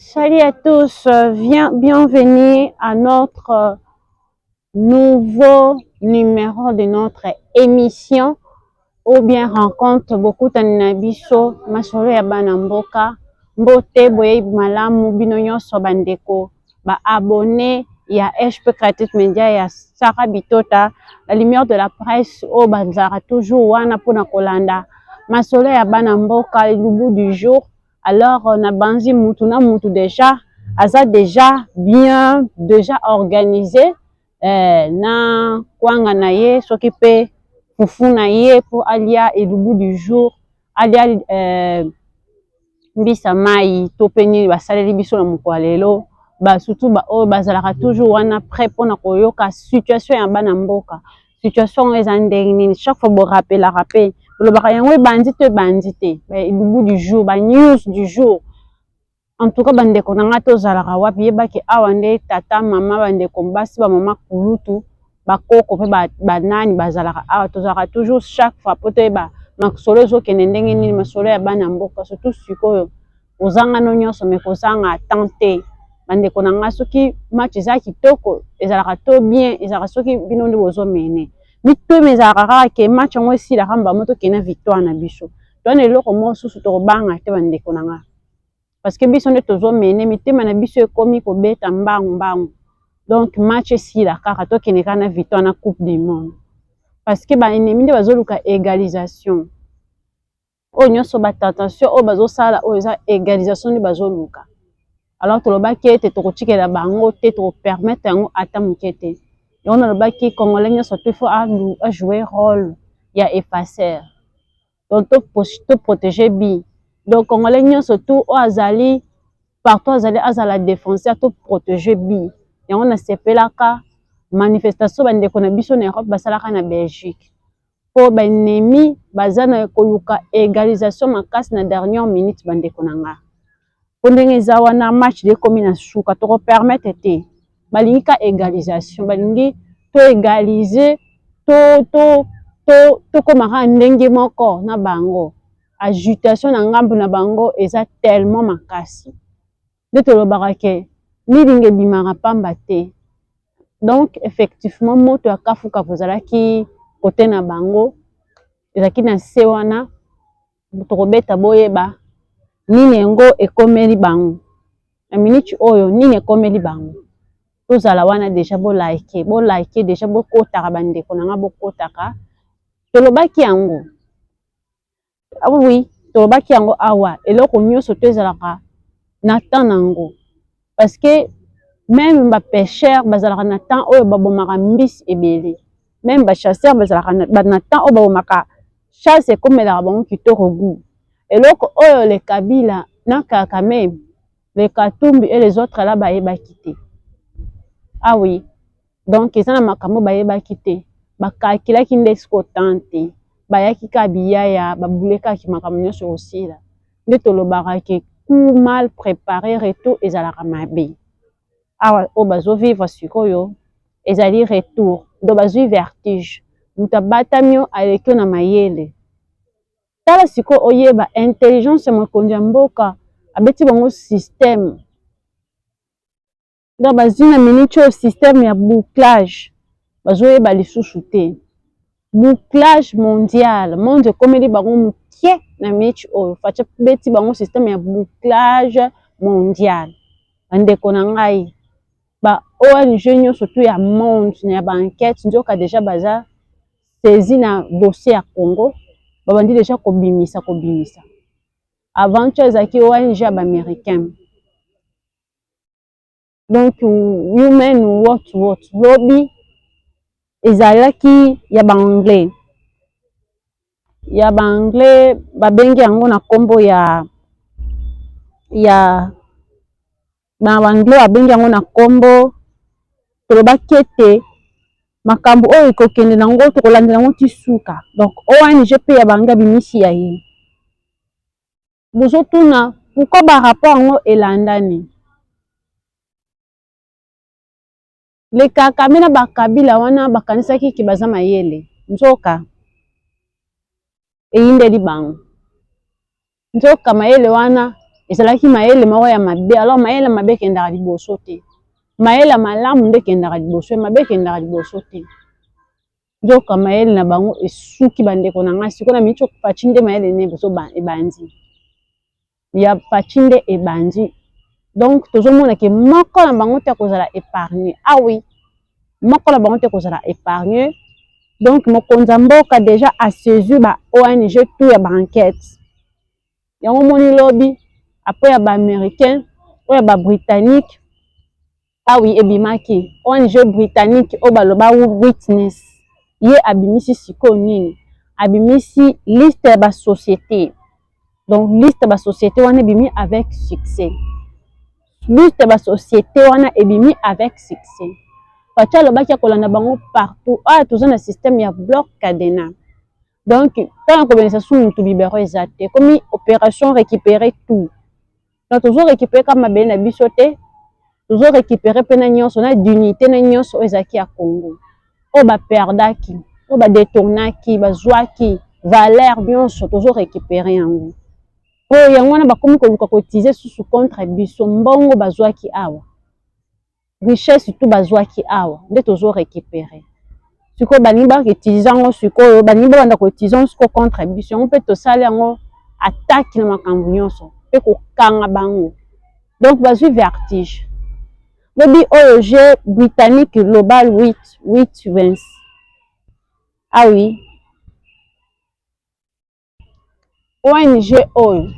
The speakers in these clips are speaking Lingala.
Salut à tous, bienvenue à notre nouveau numéro de notre émission ou bien rencontre bokutani na biso masolo ya bana mboka. Mbote, boyei malamu bino nyonso bandeko ba abonné ya HP Creative Media ya Sarah Bitota, la lumière de la presse, oyo bazalaka toujours wana mpona kolanda masolo ya bana mboka, elubu du jour. Alors na banzi mutu na mutu déjà aza déjà bien déjà organisé na kwanga na ye, soki mpe fufu na ye, mpo alia elubu du jour, alia mbisa mai to mpe nini basaleli biso na mokolo ya lelo. Surtout baoyo bazalaka toujours wana prêt mpona koyoka situation ya bana mboka, situation oyo eza ndenge nini. Chaque fois borapelaka mpe bolobaka yango ebandi to ebandi te, elubu du jour, ba news du jour. En tout cas, bandeko na ngai, tozalaka wapi? Yebaki awa nde tata, mama, bandeko basi, bamama kulutu, bakoko mpe banani bazalaka awa. Tozalaka toujours chaque fois po toyeba masolo ezokende ndenge nini, masolo ya bana mboka. Surtout sikoyo ozanga no nyonso, me kozanga temps te, bandeko na ngai. Soki match eza kitoko, ezalaka to bien, ezalaka soki bino nde bozomene mitema, ezalaka kaka ke match yango esilaka mbamo, tokende na victoire na biso. Towana eloko mosusu tokobanga te, bandeko na ngai, parce que biso nde tozomene, mitema na biso ekomi kobeta mbangu mbangu. Donc match esila kaka, tokende kaka na victoire na Coupe du monde, parce que ba ennemi nde bazoluka égalisation. Oyo nyonso ba tentation oyo bazosala, oyo eza égalisation nde bazoluka. Alors tolobaki ete tokotikela bango te, tokopermettre yango ata moke te. Yango nalobaki, Congolais nyonso to il faut ajouer rôle ya effacer, donc toprotéger bi. Donc Congolais nyonso tu oyo azali partout, azali, azala défenseur, toprotéger bi. Yango nasepelaka manifestation bandeko na biso na Europe basalaka na Belgique, mpo ba ennemi baza na koluka égalisation makasi na dernière minute. Bandeko na nga, mpo ndenge eza wana, match de ekomi na suka, tokopermettre te. Balingi ka égalisation, balingi to égaliser, to tokóma kaka ndenge moko na bango. Agitation na ngambu na bango eza tellement makasi nde tolobaka ke milinga ebimaka pamba te. Donc effectivement, moto ya kafukafu ezalaki kote na bango, ezalaki na se wana. Tokobeta, boyeba nini yango ekomeli bango na miniti oyo, nini ekomeli bango. Tozala wana déjà, bolike, bolike déjà, bokotaka, bandeko na nga, bokotaka. Tolobaki yango, oui, tolobaki yango awa. Eloko nyonso to ezalaka na temps nango, parce que même ba pêcheur bazalaka na temps oyo babomaka mbisi ebele, même ba chasseur bazalaka na temps oyo babomaka chasse, ekomelaka bango kitoko gu. Eloko oyo le Kabila na Kagame, le Katumbi et les autres là bayebaki te. Ah oui, donc eza na makambo bayebaki te, bakalkulaki nde siko temps te, bayaki kaka biyaya, babulekaki makambo nyonso kosila. Nde tolobaka ke coup mal préparé, retour ezalaka mabe. Awa oyo bazovivre sikoyo ezali retour, donc bazwi vertige. Moto abatami yo, aleki yo na mayele. Tala sikoyo, oyeba intelligence ya mokonzi ya mboka, abeti bango système. Donc bazwi na miniti oyo système ya bouclage, bazoyeba lisusu te, bouclage mondial. Monde ekomeli bango mokie na miniti oyo. Fatshi abeti bango système ya bouclage mondial. Bandeko na ngai, ba ONG nyonso tu ya monde na ya ba enquête, nzoka déjà baza saisi na dossier ya Congo, babandi déjà kobimisa kobimisa. Avant to ezalaki ONG ya ba Américain, donc Human what what. Lobi ezalaki ya ba Anglais, ya ba Anglais babengi yango na nkombo ya ba Anglais, babengi yango na nkombo. Tolobaki ete makambo oyo ekokende nango, tokolandela yango ti suka. Donc ONG mpe ya bango abimisi ya ye. Bozotuna pourquoi ba rapport yango elandani. Le Kagame na bakabila wana bakanisaki ke baza mayele, nzoka eyindeli bango. Nzoka mayele wana Ezalaki mayele moko ya mabe. Alors mayele mabe ekendaka liboso te, mayele ya malamu nde ekendaka liboso, ya mabe ekendaka liboso te. Nzoka mayele na bango esuki, bandeko na ngai. Sikoyo na miniti Fatshi nde mayele ne ebandi, ya Fatshi nde ebandi. Donc tozomona ke moko na bango te akozala épargne. Ah oui, moko na bango te kozala épargne. Donc mokonzi ya mboka déjà asaisi ba ONG tout ya baenquête yango. Moni lobi après ya baaméricain, oyo ya babritannique, ah oui, ebimaki ONG britannique oyo baloba Witness. Ye abimisi sikoyo nini? Abimisi liste ya basociété. Donc liste ya basociété wana ebimi avec succès. Liste ya basociété wana ebimi avec succès. Fatshi alobaki akolanda bango partout. Oyo toza na système ya bloc cadenas, donc ntango kobengisa su mutu bibero eza te. Komi opération récupérer tout. Donc tozo récupérer kaka mabele na biso te, tozo récupérer mpe na nyonso, na dignité, na nyonso oyo ezalaki ya Congo, oyo baperdaki, oyo badetournaki, bazwaki valeur nyonso, tozo récupérer yango. Oyo yango wana bakomi koluka koutiliser susu contre biso. Mbongo bazwaki awa, richesse tout bazwaki awa nde tozo récupérer. Sikoyo balingi bautiliser yango, sikoyo balingi babanda koutiliser yango sikoyo contre biso. Yango mpe tosali yango attaque na makambo nyonso mpe kokanga bango. Donc bazwi vertige. Lobi oyo ONG britannique Global Witness, ah oui, ONG oyo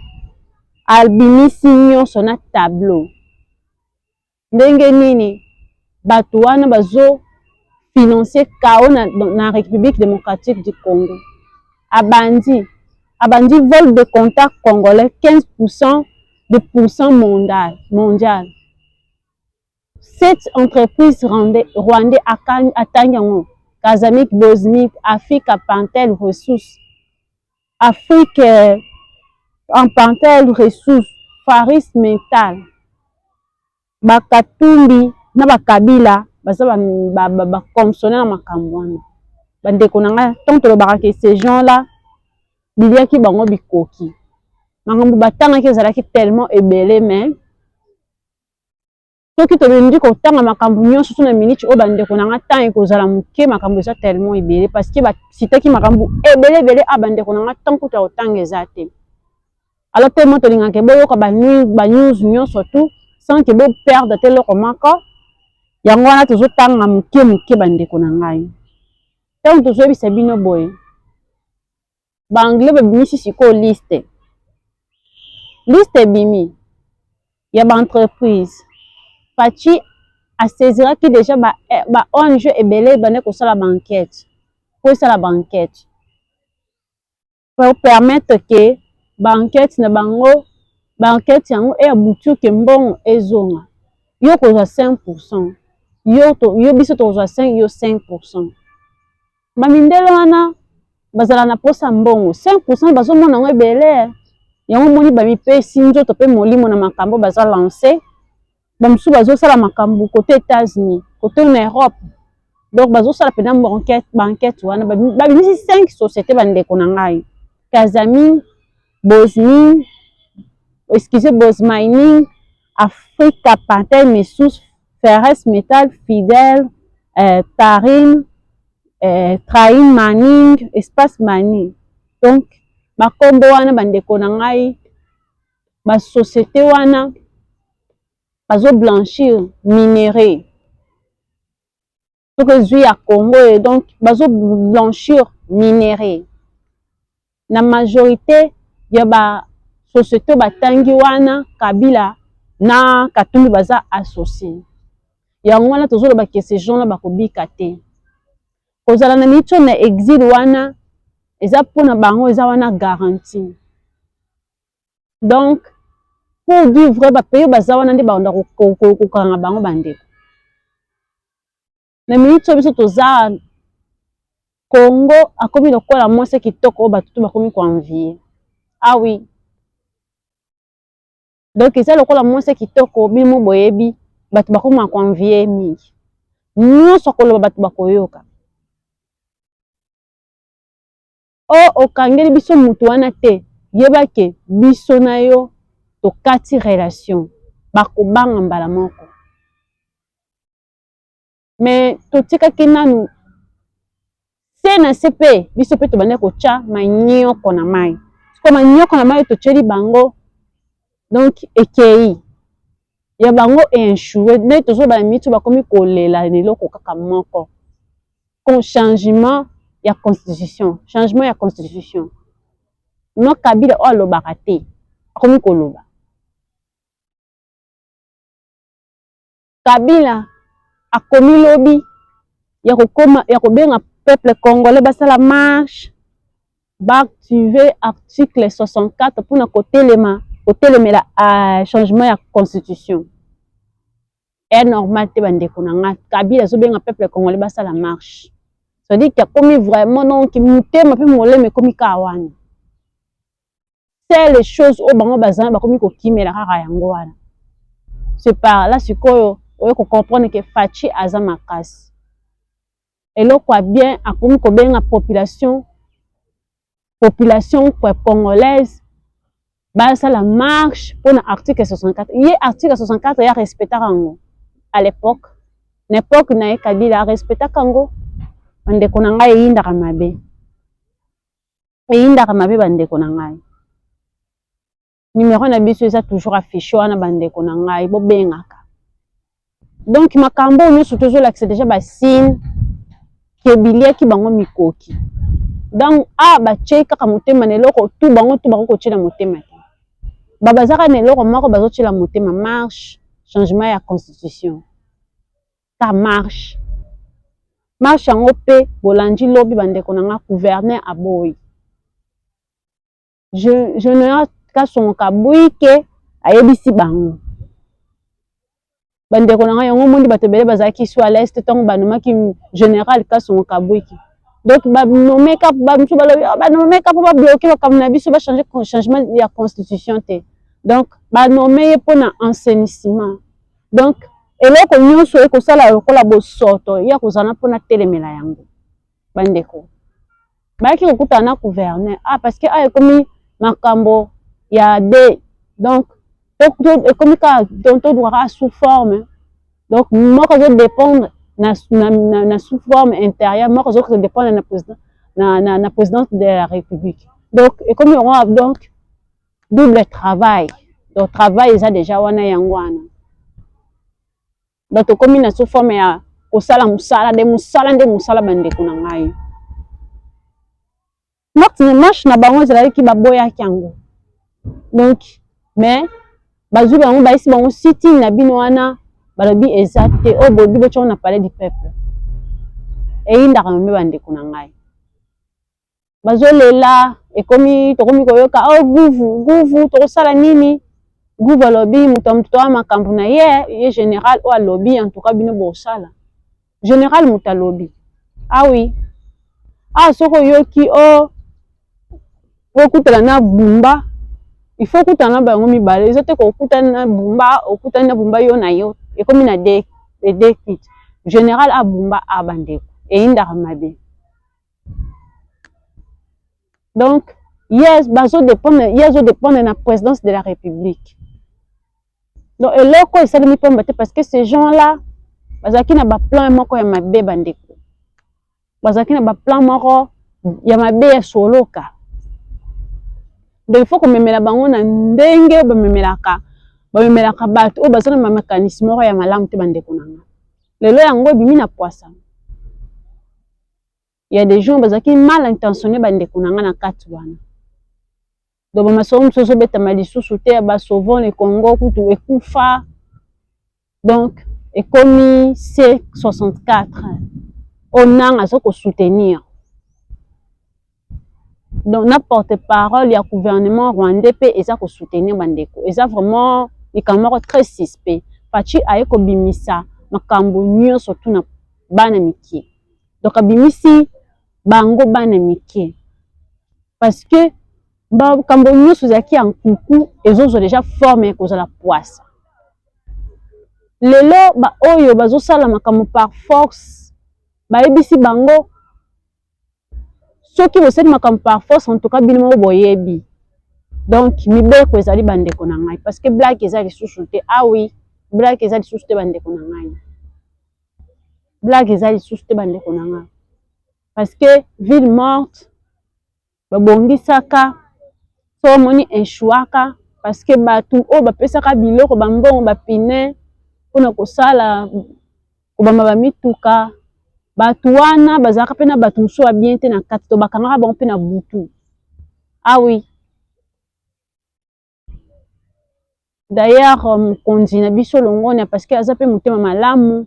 abimisi nyonso na tableau ndenge nini bato wana bazo financer chaos na République démocratique du Congo. Abandi vol de contact congolais, 15% de pourcent mondial. Sept entreprises rwandais atangi yango: Kazamik, Bosmic, Africa Pantel Ressources, Afrique en Pantel Ressources, Faris Metal. Bakatumbi na bakabila baza bafonctionnaire na makambo wana. Bandeko na ngai, ntango tolobaka ke ces gens là biliaki bango bikoki, makambo batangaki ezalaki tellement ebele. Mais soki tobandi kotanga makambo nyonso so na miniti oyo, bandeko na nga, ntango ekozala moke. Makambo eza tellement ebele parce que basitaki makambo ebele ebele. A bandeko na nga, ntango kuta kotanga eza te. Alors tellement tolingaka boyoka banews nyonso tout sans ke boperdre te eloko moko. Yango wana tozotanga moke moke. Bandeko na ngai, ntango tozoyebisa bino boye, baanglais babimisi sikoyo liste. Liste ebimi ya baentreprise. Fatshi asaisiraki déjà ba ONG ebele ebandi kosala baenquête po esala baenquête pour permettre ke baenquête na bango, baenquête yango eaboutir ke mbongo ezonga. Yo kozwa 5%, yo biso tokozwa 5, yo 5%. Bamindele wana bazala na posa mbongo, 5% bazomona yango ebele. Yango moni bamipesi nzoto mpe molimo na makambo baza lancé. Bamosusu bazosala makambo côté États-Unis, côté na Europe. Donc bazosala mpenza baenquête wana. Babimisi 5 société, bandeko na ngai: Kazami, Bosmin, excusez, Bos Mining, Africa Pantel Messus, Ferres Metal, Fidel, Tarin, Train Mining, Espace Mining. Donc bakombo wana, bandeko na ngai, basociété wana bazoblanchir minerai soki ezwi ya Congo. Et donc bazoblanchir minerai na majorité ya basociété batangi wana. Kabila na Katumbi baza associé. Yango wana tozoloba ke ces gens là bakobika te. Kozala na miniti na exil wana eza mpona bango, eza wana garantie. Donc pour dire vrai, bapays baza wana nde banda kokanga bango. Bandeko, na miniti oyo biso toza, Congo akomi lokola mwasi kitoko oyo bato to bakomi koenvier. Ah oui, donc eza lokola mwasi kitoko, bino boyebi, bato bakoma koenvier mingi. Nyonso koloba, bato bakoyoka. O okangeli biso mutu wana te, yeba ke biso na yo. Tokati relation, bakobanga mbala moko. Mais totikaki nanu se na se mpe biso mpe tobandaki kotya manyoko na mai. Sikoyo manyoko na mai totyeli bango, donc ekei ya bango échoué. Nde tozoloba na mitu, bakomi kolela na eloko kaka moko: changement ya constitution, changement ya constitution. No Kabila oyo alobaka te akomi koloba. Kabila akomi lobi ya kokoma ya kobenga peuple congolais basala marche, baactive article 64 mpona kotelema, kotelemela changement ya constitution. Est normal te, bandeko na nga. Kabila azobenga peuple congolais basala marche, c'est-à-dire que akomi vraiment, donc motema mpe molema ekomi kaka wana. C'est les choses oyo bango bazala, bakomi kokimela kaka yango wana. C'est par là sikoyo oye kocomprendre que Fatshi aza makasi. Eloko ya bien, akomi kobenga population congolaise basala marche mpona article 64. Ye article 64 ya respectaka yango à l'époque, na époque na ye Kabila arespectaka yango. Bandeko na ngai, eyindaka mabe, eyindaka mabe, bandeko na ngai. Numéro na biso eza toujours affiché wana, bandeko na ngai, bobengaka. Donc makambo oyo nyonso tozolakisa déjà basigne que biliaki bango mikoki. Donc a batie kaka motema na eloko tu, bango tu bako kotiela motema te. Bazaka na eloko moko bazotiela motema: marche, changement ya constitution. Ka marche, marche yango mpe bolandi lobi, bandeko na nga, gouverneur aboyi. Général Kasongo Kabwike ayebisi bango, bandeko na ngai. Yango omoni bato ebele bazalaki su à l'est ntango banomaki général Kasongo Kabwike. Donc banomeka bamosusu balobi banomeka mpo babloquer makambo na biso, bachange changement ya constitution te. Donc banome ye mpona assainissement. Donc eloko nyonso ekosala lokola bosoto ya kozala mpona telemela yango. Bandeko, bayaki kokutana na gouverneur, ah, parce que ah, ekomi makambo ya de, donc ekomi kaka todwaka sous forme. Donc moko azodépendre na sous forme intérieure, moko azodépendre na président, na présidence de la République. Donc ekomi yango, donc double travail. Donc travail eza déjà wana, yango wana. Donc tokomi na sous forme ya kosala mosala nde mosala nde mosala. Bandeko na ngai, marche na bango ezalaki, baboyaki yango. Donc mais bazwi bango, bayesi bango sit-in na bino wana, balobi eza te oyo bobi botyango na Palais du Peuple. Eyindaka mame, bandeko na ngai, bazolela. Ekomi tokomi koyoka o oh, guvu guvu, tokosala nini? Guvu alobi moto ya moto toya makambo na ye. Ye général oyo alobi: en tout cas bino bosala. Général moto alobi: ah oui, ah, soki oyoki o okutana na Bumba, il faut okutana na bango mibale. Eza te kokutana na Bumba, okutani na Bumba yo na yo, ekomi na de kit général abumba. A bandeko, eyindaka mabe. Donc ye bazodépendre, ye azodépendre na présidence de la République. Donc eloko esalemi pamba te, parce que ces gens là bazalaki na baplan moko ya mabe. Bandeko, bazalaki na baplan moko ya mabe ya soloka. Donc il faut komemela bango na ndenge bamemelaka, bamemelaka bato oyo baza na bamakanisi moko ya malamu te. Bandeko na nga, lelo yango ebimi na poisa ya des gens bazalaki mal intentionné. Bandeko na nga, na kati wana, donc bamasolo mosusu ezobetama lisusu te ya basauvons le Congo kutu ekufa. Donc ekomi C64 oyo nanga aza kosoutenir. Donc na porte parole ya gouvernement rwandais mpe eza kosoutenir. Bandeko, eza vraiment likambo moko très suspect. Fatshi aye kobimisa makambo nyonso tuna bana mike. Donc abimisi bango bana mike, parce que makambo nyonso ezalaki ya nkuku, ezozwa déjà forme ya kozala poisa. Lelo baoyo bazosala makambo par force, bayebisi bango: soki bosali makambo par force, en tout cas bino moko boyebi. Donc mibeko ezali, bandeko na ngai, parce que blague eza lisusu te. Ah oui, blague eza lisusu te, bandeko na ngai, blague eza lisusu te, bandeko na ngai, parce que ville morte babongisaka so omoni échouaka, parce que bato oyo bapesaka biloko, bambongo, bapine mpona kosala kobamba bamituka, bato wana bazalaka mpe na bato mosusu ya bien te na kati to bakangaka bango mpe na butu. Ah oui, d'ailleurs mokonzi na biso longonia, parce que aza mpe motema malamu,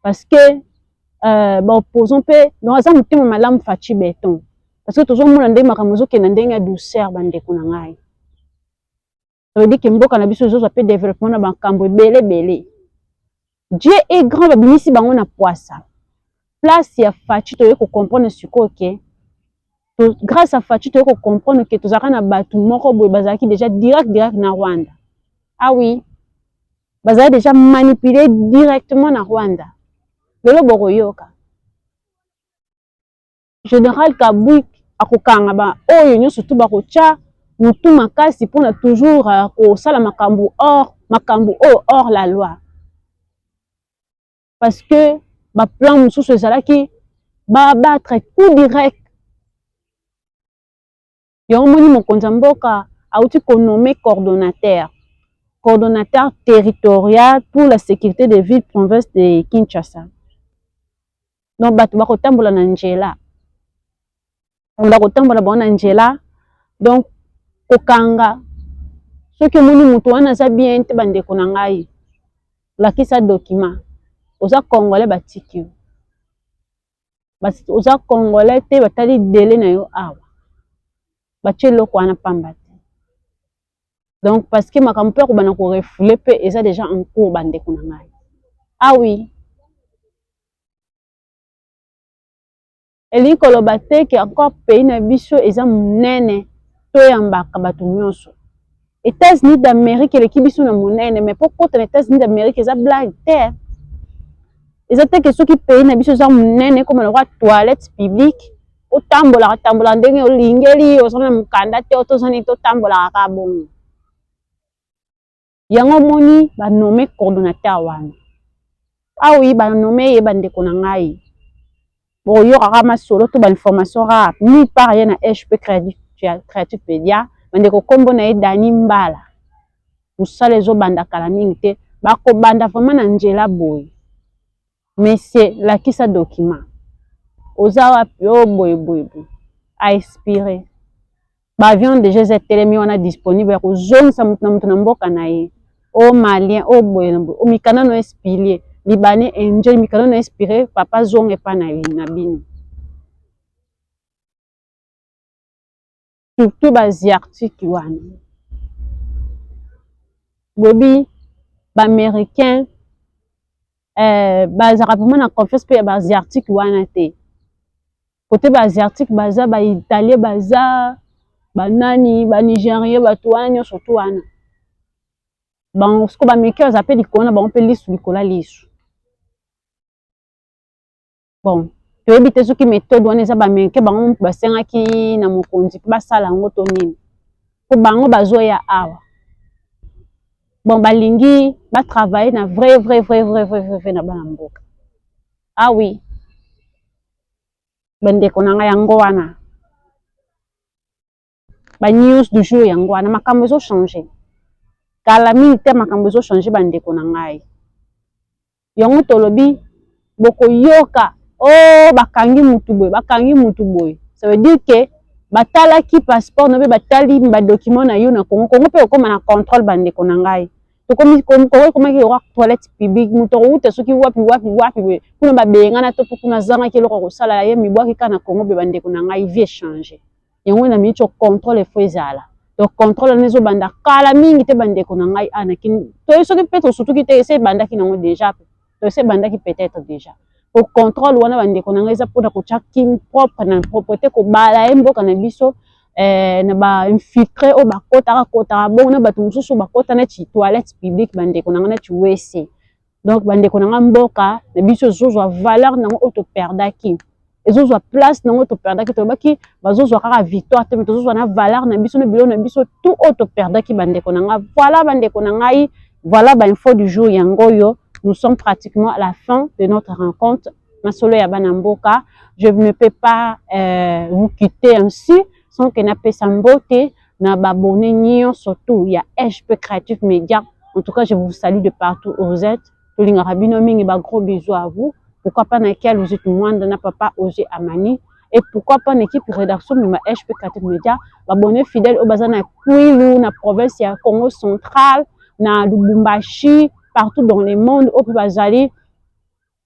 parce que baopposant mpe, donc aza motema malamu, Fatshi Béton, parce que tozomona ndenge makambo ezokenda, ndenge ya douceur, bandeko na ngai. Ça veut dire que mboka na biso ezozwa mpe développement na makambo ebele ebele. Dieu est grand, babimisi bango na poisa place ya Fatshi. Toyei kocomprendre sikoyo ke grâce à Fatshi, toyei kocomprendre ke tozalaka na bato moko boye bazalaki déjà direct direct na Rwanda. Ah oui, bazali déjà manipulé directement na Rwanda. Lelo bokoyoka général Kabwik akokanga ba oyo nyonso tu bakotya motu makasi mpona toujours kosala makambo hors, makambo oyo hors la loi, parce que baplan mosusu ezalaki babattre coup direct. Yango moni mokonzi ya mboka auti konommer coordonnateur territorial pour la sécurité des villes province de Kinshasa. Donc bato bakotambola na nzela, bakotambola bango na nzela, donc kokanga soki omoni moto wana aza bien te. Bandeko na ngai, lakisa document, oza Congolais, batiki yo. Oza Congolais te, batali dele na yo awa, batie eloko wana pamba te. Donc parce que makambo mpe akobanda korefouler mpe eza déjà en cours, bandeko na ngai. Ah oui, elingi koloba te ke encore pays na biso eza monene, toyambaka bato nyonso. États-Unis d'Amérique eleki biso na monene, mais mpo kota na États-Unis d'Amérique eza blague te. Eza te ke soki pays na biso eza monene, ekoma lokola toilette publique, otambolaka tambolaka ndenge olingeli, oza na mokanda te, otozani, totambolaka kaka bongo. Yango omoni banommer coordonnateur wana. Awi, banommer ye, bandeko na ngai, boyokaka masolo to bainformation rare nulle part ye na HP Creative Media. Bandeko, nkombo na ye Dani Mbala. Mosala ezobanda kala mingi te, bakobanda vraiment na nzela boye: monsieur, lakisa document, oza wapi, oyo boye boye boye, aexpire. Baavion déjà eza etelemi wana, disponible ya kozongisa moto na moto na mboka na ye. O Malien, o boye na boye, omikanda no expirer, Libanais, Indien, mikanda no expire, papa, zonga epa na bino. Surtout baasiatique wana, boyebi baaméricain bazalaka vraiment na confiance mpe ya baasiatique wana te. Kote baasiatique baza, baitalien baza, banani, banigérien, bato wana nyonso tu wana, bango siko baaméricain baza mpe likolo na bango mpe lisu likolo ya lisu. Bon, toyebi te soki méthode wana eza baaméricain bango basengaki na mokonzi mpe basala yango to nini, mpo bango bazoya awa. Bon, balingi batravaille na vrai vrai vrai vrai vrai vrai vrai na bana mboka. Ah oui, bandeko na ngai, yango wana banews du jour, yango wana makambo ezochange kala mingi te, makambo ezochange, bandeko na ngai. Yango tolobi bokoyoka o oh, bakangi mutu boye, bakangi mutu boye, ça veut dire que batalaki passeport na mpe batali badocument na yo na Kongo. Kongo mpe okóma na contrôle, bandeko na ngai. Tokomi, Kongo ekomaki lokwa toilette publique, moto akouta soki wapi wapi wapi boye kuna, babengana to mpo kuna azangaki eloko kosala, ye mibwaki kaka na Kongo boye. Bandeko na ngai, vie change. Yango na miniti contrôle efo ezala. Donc contrôle wana ezobanda kala mingi te, bandeko na ngai. Ana toyebi soki mpe tosutuki te, ese ebandaki nango déjà, to ese ebandaki peut-être déjà po contrôle wana, bandeko na ngai, eza mpona kotya kin propre na propreté, kobala ye mboka na biso na bainfiltré oyo bakotaka kotaka bongo na bato mosusu bakota neti toilette publique, bandeko na ngai, neti WC. Donc bandeko na ngai, mboka na biso ezozwa valeur nango oyo toperdaki. Ezozwa place nango toperdaki. Tolobaki bazozwa kaka victoire te, mais tozozwa na valeur na biso, na biloko na biso tout oyo toperdaki, bandeko na ngai. Voilà, bandeko na ngai, voilà bainfo du jour yango oyo. Nous sommes pratiquement à la fin de notre rencontre Masolo ya bana mboka. Je ne peux pas vous quitter ainsi sans que napesa mbote na baabonnés nyonso tout ya HP Creative Media. En tout cas, je vous salue de partout où vous êtes. Tolingaka bino mingi. Ba gros bisous à vous. Pourquoi pas na Kial Ozit Mwanda, na papa Oje Amani, et pourquoi pas na équipe rédaction mema HP Creative Media, baabonnés fidèle oyo baza na Kwilu, na province ya Congo Central, na Lubumbashi, partout dans le monde, oyo mpe bazali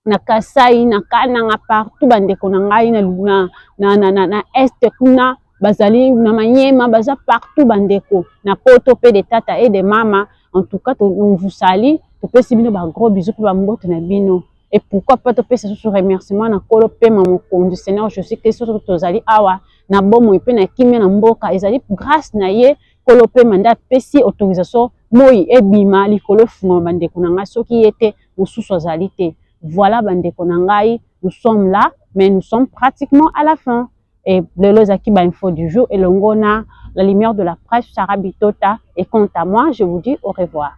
na Kasai, na Kananga, partout, bandeko na ngai na Est kuna, bazali na Manyema, baza partout, bandeko na Poto mpe de tata et de mama. En tout cas, on vous salue, topesi bino bagros bisous mpe bambote na bino. Et pourquoi pas topesa susu remerciement na Nkolo pema mokonzi, Seigneur Jésus Christ. Soki tozali awa na bomoi mpe na kimia na mboka, ezali grâce na ye. Nkolo pema nde apesi autorisation, moi ebima, likolo efungama. Bandeko na ngai, soki ye te, mosusu azali te. Voilà, bandeko na ngai, nous sommes là, mais nous sommes pratiquement à la fin. Et lelo ezalaki bainfo du jour elongo na la lumière de la presse, Sarah Bitota. Et quant à moi, je vous dis au revoir.